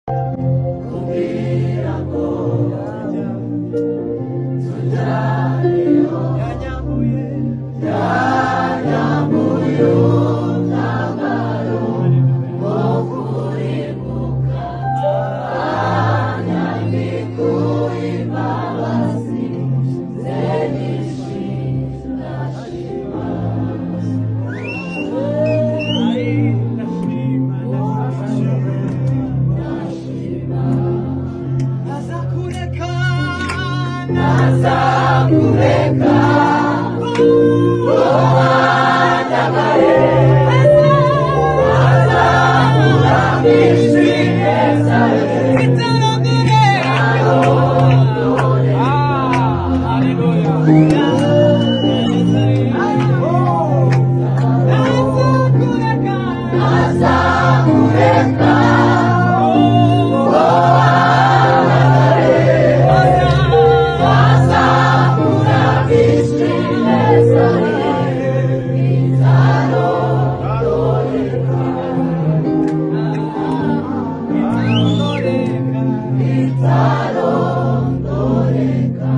Kugira ngo tujyaneyo, yanyambuye umwambaro wo kurimbuka, anyambika imbabazi ze nyinshi, ndashima. Ndashima. Ntazakureka, ntazakureka uwandagaye, azakuramisha ineza ye. Ntazakureka uwandagaye, azakuramisha ineza ye itarondoreka, itarondoreka.